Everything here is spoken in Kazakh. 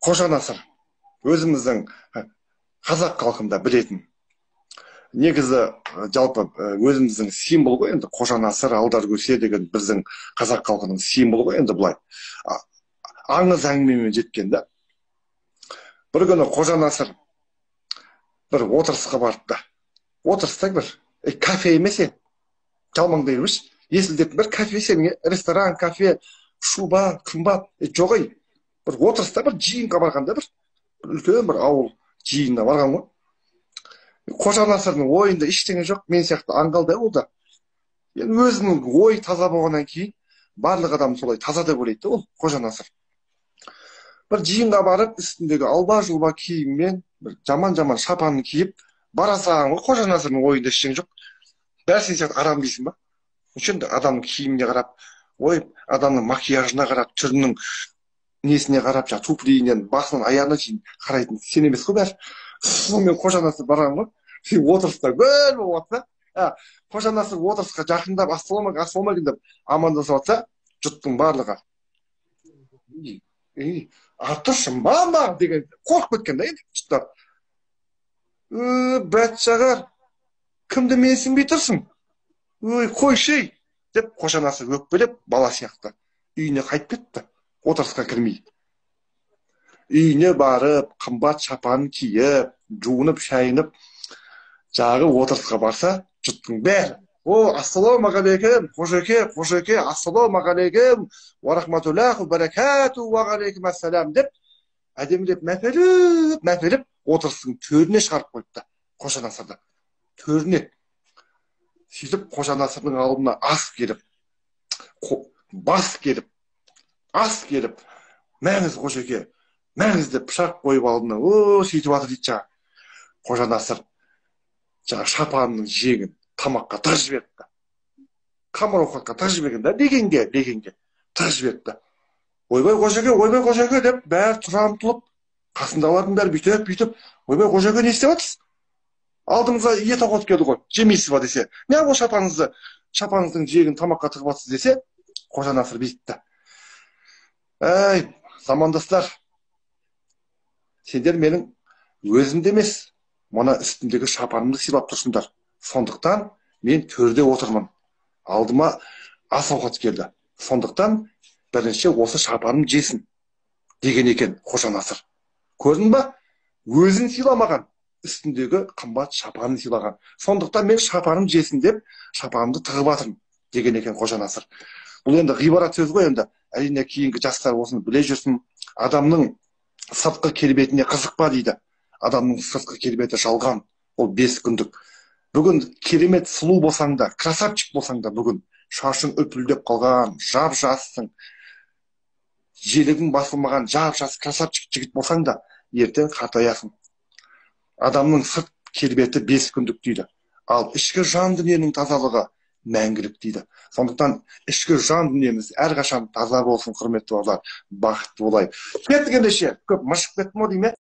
Қожа Насыр өзіміздің қазақ халқында білетін. Негізі жалпы өзіміздің символ ғой енді, Қожа Насыр, Алдар Көсе деген біздің қазақ халқының символы ғой енді, былай аңыз әңгімемен жеткен да. Бір күні Қожа Насыр бір отырысқа барыпты. Отырыста бір кафе емес, жалмаңдай емес, есілдетін бір кафе, сенің ресторан, кафе, шуба, қымбат, жоқ ей. Бір отырыста бір жиынға барғанда, бір үлкен бір ауыл жиынына барған ғой. Қожа Насырдың ойында ештеңе жоқ, мен сияқты аңғалдай ол да. Енді өзінің ой таза болғаннан кейін барлық адам солай таза деп ойлайды да ол Қожа Насыр. Бір жиынға барып, үстіндегі алба-жұлба киіммен, бір жаман-жаман шапанын киіп бара салған ғой. Қожа Насырдың ойында ештеңе жоқ. Бәрі сен сияқты арам дейсің ба? Үшін адамның киіміне қарап, ой, адамның макияжына қарап, түрінің несіне қарап, жаңағы туфлиінен, басынан аяғына шейін қарайтын сен емес қой бәрі. Сонымен Қожа Насыр барған ғой. Сен отырыста гүл болып жатса, Қожа Насыр отырысқа жақындап, ассалаумағалейкум деп амандасып жатса, жұрттың барлығы ей, артыршы мама деген қорқып кеткен да енді жұрттар. Бәтшағар, кімді менсінбей тұрсың? Ой, қойшы ей деп Қожа Насыр өкпелеп бала сияқты үйіне қайтып кетті, отырысқа кірмей. Үйіне барып, қымбат шапанын киіп, жуынып, шайынып, жағы отырысқа барса, жұрттың бәрі: «О, ассалаумағалейкум, Қожеке, Қожеке, ассалаумағалейкум, уа рахматуллахи баракату, уа алейкум ассалам» деп әдемілеп мәпелеп, мәпелеп отырыстың төріне шығарып қойыпты Қожа Насырды. Төріне. Сөйтіп Қожа Насырдың алдына ас келіп, бас келіп, ас келіп, «Мәңіз, Қожеке, мәңіз» деп пышақ қойып алдына, о, сөйтіп жатыр дейді жаңағы. Қожа Насыр жаңағы шапанының жеңін тамаққа тығып жіберіпті. Қамыр ауқатқа тығып жіберген да, легенге тығып жіберіпті. «Ойбай, Қожеке, ойбай, Қожеке» деп бәрі тұра ұмтылып, қасындағылардың бәрі бүйтіп, бүйтіп, «Ойбай, Қожеке, не істеп жатырсыз? Алдыңызға ет ауқат келді ғой, жемейсіз ба?» десе, «Не ол шапаныңызды, шапаныңыздың жиегін тамаққа тығып жатсыз?» десе, Қожа Насыр бүйтіпті: «Әй, замандастар, сендер менің өзімді емес, мына үстімдегі шапанымды сыйлап тұрсыңдар. Сондықтан мен төрде отырмын. Алдыма ас ауқат келді. Сондықтан бірінші осы шапаным жесін» деген екен Қожа Насыр. Көрдің ба? Өзін сыйламаған, үстіндегі қымбат шапанын сыйлаған. Сондықтан мен шапаным жесін деп шапанымды тығып жатырмын деген екен Қожа Насыр. Бұл енді ғибрат сөз ғой енді. Әрине, кейінгі жастар осыны біле жүрсін. Адамның сыртқы келбетіне қызықпа дейді. Адамның сыртқы келбеті жалған, ол 5 күндік. Бүгін керемет сұлу болсаң да, красавчик болсаң да, бүгін шашың үпілдеп қалған, жап жассың, желігің басылмаған, жап жас красавчик жігіт болсаң да, ертең қартаясың. Адамның сырт келбеті 5 күндік дейді. Ал ішкі жан дүниенің тазалығы мәңгілік дейді. Сондықтан ішкі жан дүниеміз әрқашан таза болсын, құрметті бауырлар, бақытты болайық. Кеттік ендеше, көп мыршып кеттім ғой деймін.